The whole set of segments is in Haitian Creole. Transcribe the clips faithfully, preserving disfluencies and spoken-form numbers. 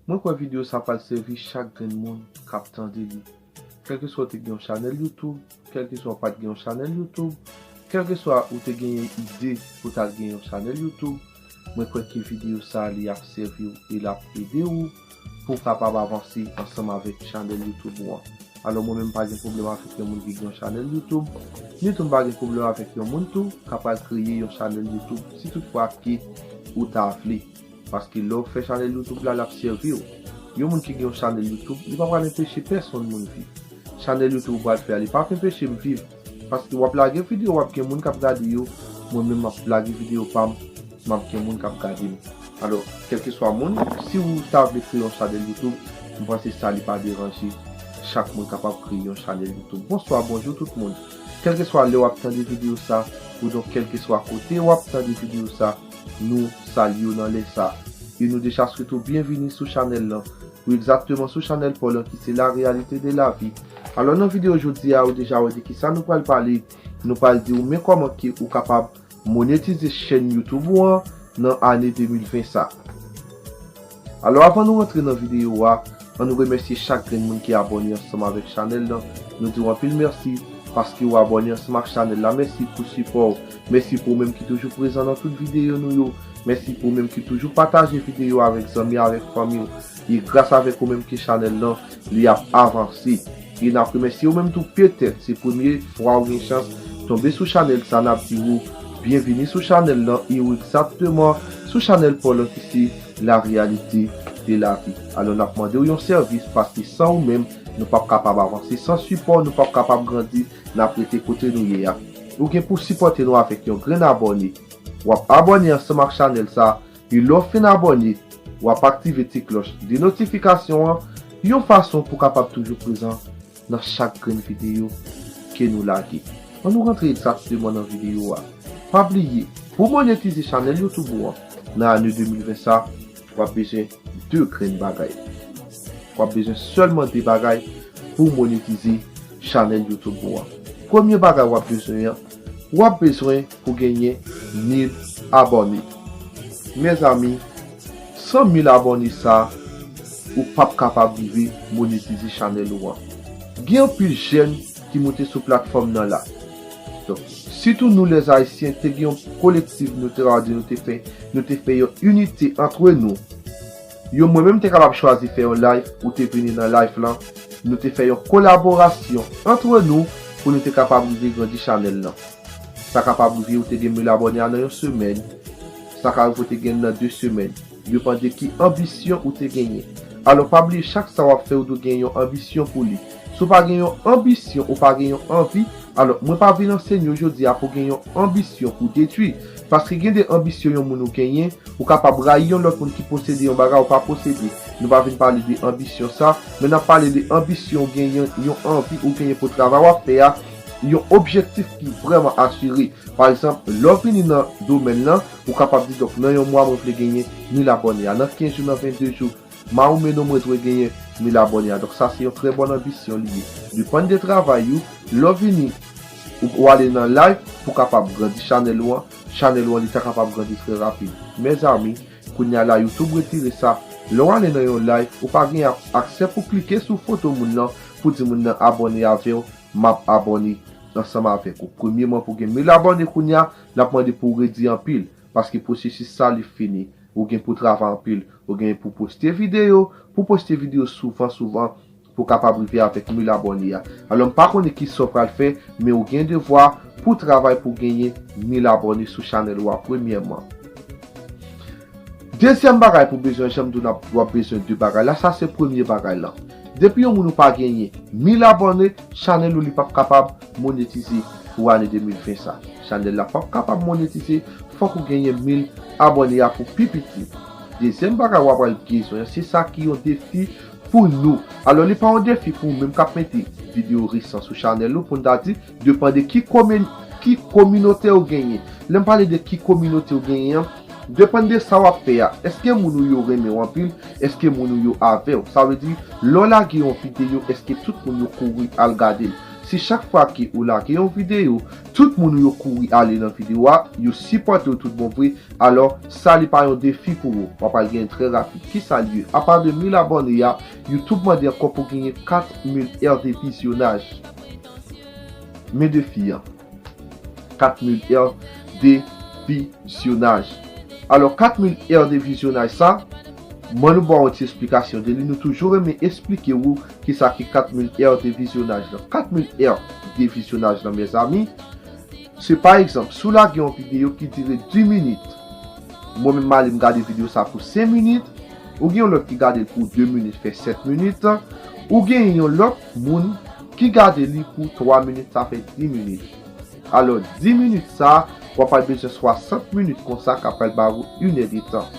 Mwen kwè videyo sa pral sèvi chak grenn moun k ap tande li. Kèlkeswa w te gen yon chanèl YouTube, kèlkeswa w pa t gen yon chanèl YouTube, kèlkeswa ou te genyen ide pou w ta gen yon chanèl YouTube, mwen kwè ke videyo sa li ap sèvi w e l ap ede w pou w kapab avanse ansanm avèk chanèl YouTube ou an. Alò mwen menm m pa gen pwoblèm avèk yon moun ki gen yon chanèl YouTube, ni tou m pa gen pwoblèm avèk yon moun tou k ap pral kreye yon chanèl YouTube si toutfwa ke ou ta vle. Paske lè w fè chanèl YouTube la, l ap sèvi w. Yon moun ki gen yon chanèl YouTube, li pa pral enpeche pèsonn moun viv. Chanèl YouTube ou pral fè a, li p ap enpeche m viv. Paske w ap lage videyo, w ap gen moun k ap gade yo. Mwen menm, m ap lage videyo pa m, m ap gen moun k ap gade m. Alò, kèlkeswa moun, si ou ta vle kreye yon chanèl YouTube, m panse sa li pa deranje. Chak moun kapab kreye yon chanèl YouTube. Bonswa, bonjou tout moun. Kèlkeswa lè w ap tande videyo sa, oudonk kèlkeswa kote w ap tande videyo sa, nou salye w nan lè sa. E nou deja swete w byenvini sou chanèl lan. Wi, egzakteman sou chanèl pa w lan ki se La Réalité de la Vie. Alò, nan videyo jodi a, ou deja wè de kisa nou pral pale. Nou pral di w men kòman ke ou kapab monetize chèn YouTube ou an nan ane de mil ven sa. Alò, avan nou rantre nan videyo a, ann nou remèsye chak grenn moun ki abòne ansanm avèk chanèl lan. Nou di w anpil mèsi paske w abòne ansanm ak chanèl la. Mèsi pou sipò w. Mèsi pou ou menm ki toujou prezan nan tout videyo nou yo. Mèsi pou ou menm ki toujou pataje videyo avèk zanmi, avèk fanmi w. E gras avèk ou menm ke chanèl lan, li ap avanse. E n ap remèsye ou menm tou, petèt se premye fwa ou gen chans tonbe sou chanèl sa, n ap di w byenvini sou chanèl lan e w egzakteman sou chanèl pa w lan ki se La Réalité de la Vie. Alò n ap mande w yon sèvis paske san ou menm, nou p ap kapab avanse. San sipò, nou p ap kapab grandi, n ap rete kote nou ye a. Ou gen pou sipòte nou avèk yon grenn abòne. W ap abòne ansanm ak chanèl sa, e lè w fin abòne, w ap aktive ti klòch de notifikasyon an yon fason pou w kapab toujou prezan nan chak grenn videyo ke nou lage. Ann nou rantre egzakteman nan videyo a. Pa bliye, pou w monetize chanèl YouTube ou an nan ane de mil ven sa, w ap bezwen de grenn bagay. W ap bezwen sèlman de bagay pou w monetize chanèl YouTube ou an. Premye bagay w ap bezwen an, w ap bezwen pou genyen mil abòne. Mezanmi, san mil abòne sa, ou p ap kapab rive monetize chanèl ou an. Gen anpil jèn ki moute sou platfòm nan la. Donk, sitou nou lèzayisyen te gen yon kolektif, nou te ka di nou te fè, nou te fè yon inite antre nou. Yo, mwen menm te kapab chwazi fè yon live, ou te vini nan live lan, nou te fè yon kolaborasyon antre nou pou nou te kapab rive grandi chanèl lan. Sa kapab rive ou te gen mil abòne a nan yon semèn, sa ka rive ou te gen nan de semèn. Depann de ki anbisyon ou te genyen. Alò, pa bliye chak sa w ap fè, ou dwe gen yon anbisyon pou li. Si w pa gen yon anbisyon, ou pa gen yon anvi, alò, mwen pa vin ansenye w jodi a pou gen yon anbisyon pou detwi. Paske gen de anbisyon yon moun ou genyen, ou kapab rayi yon lòt moun ki posede yon bagay ou pa posede. Nou pa vin pale de anbisyon sa, men n ap pale de anbisyon ou genyen, yon anvi ou genyen pou travay w ap fè a, yon objektif ki vrèman asire. Pa egzanp, lè w vini nan domèn lan, ou kapab di, donk, nan yon mwa, mwen vle genyen mil abòne a. Nan kenz jou, nan vennde jou, ma ou mennen w, mwen dwe genyen mil abòne a. Donk, sa se yon trè bòn anbisyon li ye. Depann de travay ou, lè w vini, ou, ou ale nan live pou kapab grandi chanèl ou an, chanèl ou an, li ta kapab grandi trè rapid. Mezanmi, kounye a la, YouTube retire sa. Lè w ale nan yon live, ou pa gen ak-, aksè pou klike sou foto moun nan, pou di moun nan abòne avè w, m ap abòne ansanm avèk ou. Premyeman, pou gen mil abòne kounye a, l ap mande pou w redi anpil, paske pwosesis sa li fini. Ou gen pou travay anpil, ou gen pou poste videyo, pou poste videyo souvan, souvan, pou kapab rive avèk mil abòne a. Alò, m pa konnen ki sa w pral fè, men ou gen devwa pou travay pou genyen mil abòne sou chanèl ou a premyèman. Dezyèm bagay pou bezwen, jan m di w, w ap bezwen de bagay la, sa se premye bagay lan. Depi yon moun ou pa genyen mil abòne, chanèl ou li p ap kapab monetize pou ane de mil ven sa. Chanèl la p ap kapab monetize, fòk ou genyen mil abòne a pou pi piti. Dezyèm bagay w ap pral bezwen, se sa ki yon defi pou nou. Alò, li pa yon defi pou ou menm k ap mete videyo resan sou chanèl ou, pou n ta di, depann de ki komin-, ki kominote ou genyen. Lè m pale de ki kominote ou genyen an, depann de sa w ap fè a. Èske moun ou yo renmen w anpil? Èske moun ou yo avè w? Sa vle di, lè w lage yon videyo, èske tout moun yo kouri al gade l? Si chak fwa ke ou lage yon videyo, tout moun ou yo kouri ale nan videyo a, yo sipòte w tout bon vre, alò sa li pa yon defi pou ou. W ap al genyen trè rapid. Kisa l ye? Apa de mil abòne a, YouTube mande ankò pou genyen kat mil è de vizyonaj. Men defi an. Kat mil è de vizyonaj. Alò, kat mil è de vizyonaj sa, mwen nou ba w yon ti esplikasyon de li. Nou toujou renmen esplike w kisa ki kat mil è de vizyonaj lan. Kat mil è de vizyonaj lan, mezanmi, se pa egzanp, si w lage yon videyo ki dire dis minit, mwen menm m ale m gade videyo sa pou senk minit, ou gen yon lòt ki gade l pou de minit, fè sèt minit, ou gen yon lòt moun ki gade li pou twa minit, sa fè dis minit. Alò, dis minit sa, w ap al bezwen swasant minit konsa k ap al ba ou inè de tan.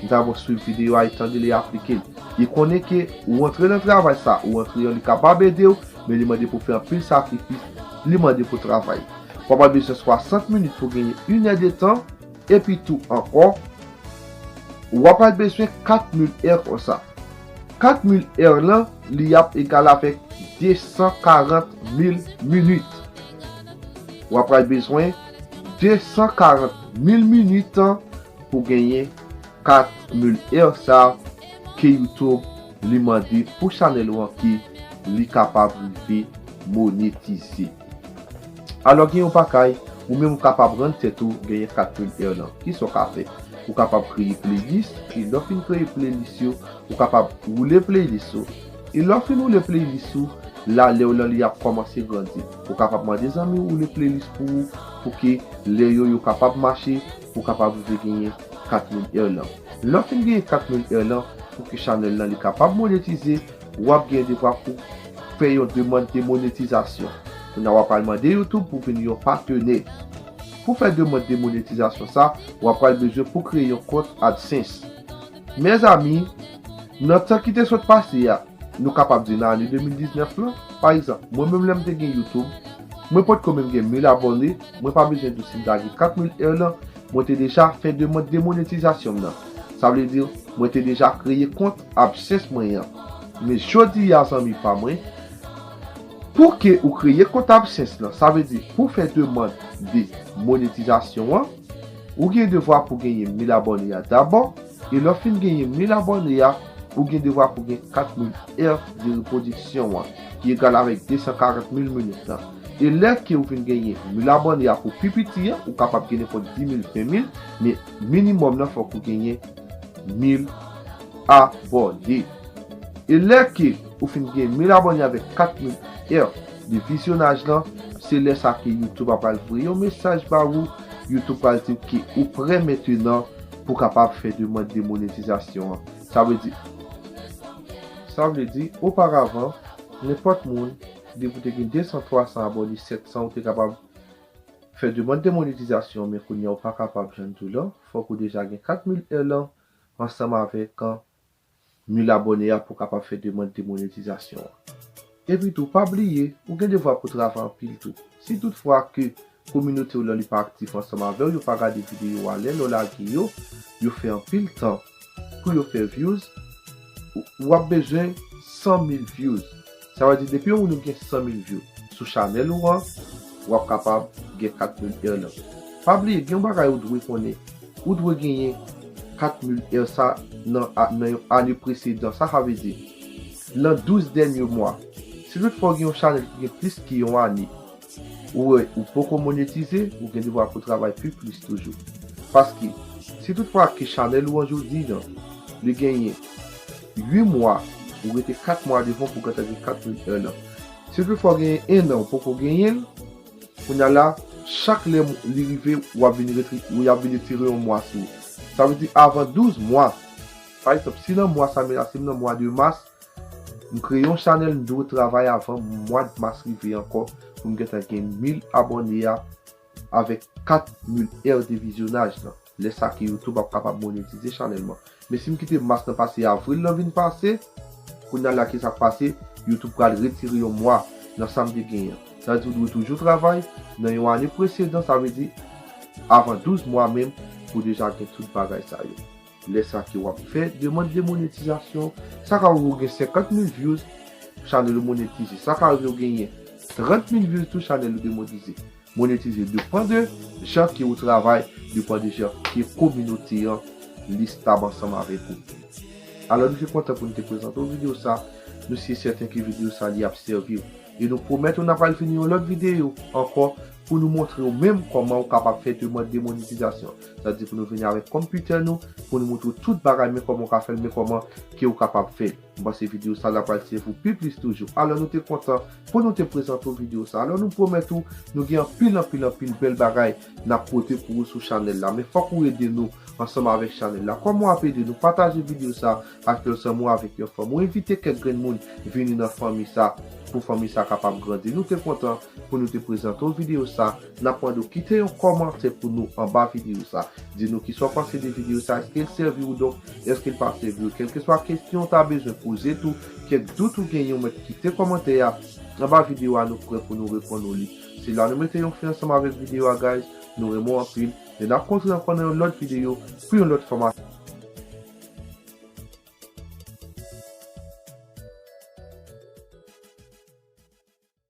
Dabò swiv videyo a e tande li aplike l. E konnen ke ou antre nan travay sa, ou antre an, li kapab ede w, men li mande pou fè anpil sakrifis, li mande pou travay. W ap al bezwen swasant minit pou genyen inè de tan, epi tou ankò, w ap al bezwen kat mil è konsa. Kat mil è lan, li ap egal avèk de san karant mil minit. W ap al bezwen de san karant mil minit pou genyen kat mil è sa ke YouTube li mande pou chanèl ou an ke li kapab rive monetize. Alò, gen yon bagay, ou menm ou kapab rann tèt ou genyen kat mil è lan. Kisa w ka fè? Ou kapab kreye playlist, e lè w fin kreye playlist yo, ou kapab woule playlist ou. E lè w fin woule playlist ou, la, lè w lan li ap kòmanse grandi. Ou kapab mande zanmi w woule playlist pou ou, pou ke lè yo, yo kapab mache, pou w kapab rive genyen kat mil è lan. Lè w fin genyen kat mil è lan, pou ke chanèl lan li kapab monetize, w ap gen devwa pou fè yon demann de monetizasyon. Kounye a w ap al mande YouTube pou vin yon patnè. Pou fè demann de monetizasyon sa, w ap pral bezwen pou kreye yon kont AdSense. Mezanmi, nan tan ki te sot pase a, nou kapab di nan ane de mil diznèf lan, pa egzanp, mwen menm lè m te gen YouTube, mwen potko menm gen mil abòne, mwen pa bezwen di w si m ta gen kat mil è lan, mwen te deja fè demann de monetizasyon m nan. Sa vle di, mwen te deja kreye kont AdSense mwen an. Men jodi a, zanmi pa mwen, pou ke ou kreye kont AdSense lan, sa vle di, pou fè demann de monetizasyon an, ou gen devwa pou genyen mil abòne a dabò, e lè w fin genyen mil abòne a, ou gen devwa pou gen kat mil è de repwodiksyon an, ki egal avèk de san karant mil minit lan. E lè ke ou fin genyen mil abòne a pou pi piti an, ou kapab gen nenpòt dis mil, ven mil, men minimòm nan fòk ou genyen mil abòne. E lè ke ou fin gen mil abòne avèk kat mil è de vizyonaj lan, se lè sa ke YouTube ap pral voye yon mesaj ba ou, YouTube pral di w ke ou prè mentenan pou kapab fè demann de monetizasyon an. Sa vle di, sa vle di, oparavan, nenpòt moun, depi w te gen de san, twa san abòne, sèt san, ou te kapab fè demann de monetizasyon, men kounye a ou pa kapab jwenn tou lan, fòk ou deja gen kat mil è lan, ansanm avèk, an, mil abòne a pou kapab fè demann de monetizasyon an. Epi tou, pa bliye, ou gen devwa pou travay anpil tou. Si toutfwa ke kominote w lan li pa aktif ansanm avè w, yo pa gade videyo a lè lè w lage yo, yo fè anpil tan pou yo fè views, w ap bezwen san mil views. Sa vle di, depi yon moun ou gen san mil views sou chanèl ou an, w ap kapab gen kat mil è lan. Pa bliye, gen yon bagay ou dwe konnen. Ou dwe genyen kat mil è sa nan, a- nan yon ane presedan. Sa sa vle di? Lan douz dènye mwa. Si toutfwa w gen yon chanèl ki gen plis ke yon ane, ou wè ou poko monetize, ou gen devwa pou travay pi plis toujou. Paske, si toutfwa ke chanèl ou an jodi an, li genyen uit mwa, ou rete kat mwa devan pou w gentan gen kat mil è lan. Si toutfwa w genyen en an, ou poko genyen l, kounye a la, chak lè m- li rive, w ap vin retri- w ap vin retire yon mwa sou ou. Sa vle di avan douz mwa. Pa egzanp, si nan mwa sa m ye la, si m nan mwa de mas, m kreye yon chanèl, m dwe travay avan mwa de mas rive ankò pou m gentan gen mil abòne a avèk kat mil è de vizyonaj lan. Lè sa ke YouTube ap kapab monetize chanèl mwen. Men si m kite mas nan pase, avril lan vin pase, kounye a la ki sa k pase, YouTube pral retire yon mwa nan sa m te genyen. Sa vle di ou dwe toujou travay nan yon ane presedan, sa vle di avan douz mwa menm pou deja gen tout bagay sa yo. Lè sa ke w ap fè demann de monetizasyon, sa ka rive w gen senkant mil views, chanèl ou monetize. Sa ka rive ou genyen trant mil views tou, chanèl ou demonetize. Monetize depann de jan ke ou travay, depann de jan ke kominote an li stab ansanm avèk ou. Alò, nou te kontan pou nou te prezante w videyo sa. Nou si sèten ke videyo sa li ap sèvi w. E nou pwomèt ou n a pral vini yon lòt videyo ankò pou nou montre w menm kòman ou kapab fè demann de monetizasyon. Sa di pou nou vini avèk konpitè nou, pou nou montre w tout bagay, men kòman ou ka fè l, men kòman ke ou kapab fè l. M panse videyo sa la pral sèvi w pi plis toujou. Alò, nou te kontan pou nou te prezante w videyo sa. Alò, nou pwomèt ou, nou gen anpil, anpil, anpil bèl bagay n ap pote pou ou sou chanèl la. Men fòk ou ede nou ansanm avèk chanèl la. Kòman w ap ede nou? Pataje videyo sa avèk yon zanmi w, avèk yon fanmi w. Envite kèk grenn moun vini nan fanmi sa, pou fanmi sa kapab grandi. Nou te kontan pou nou te prezante w videyo sa. N ap mande w kite yon kòmantè pou nou anba videyo sa. Di nou kisa w panse de videyo sa. Èske l sèvi w? Donk, èske l pa sèvi w? Kèlkeswa kesyon w ta bezwen poze tou, kèk dout ou genyen, ou mèt kite kòmantè a anba videyo a, nou prè pou nou reponn ou li. Se la nou mete yon fen ansanm avèk videyo a, guys. Nou renmen w anpil. E n ap kontre ankò nan yon lòt videyo pou yon lòt fòmasyon.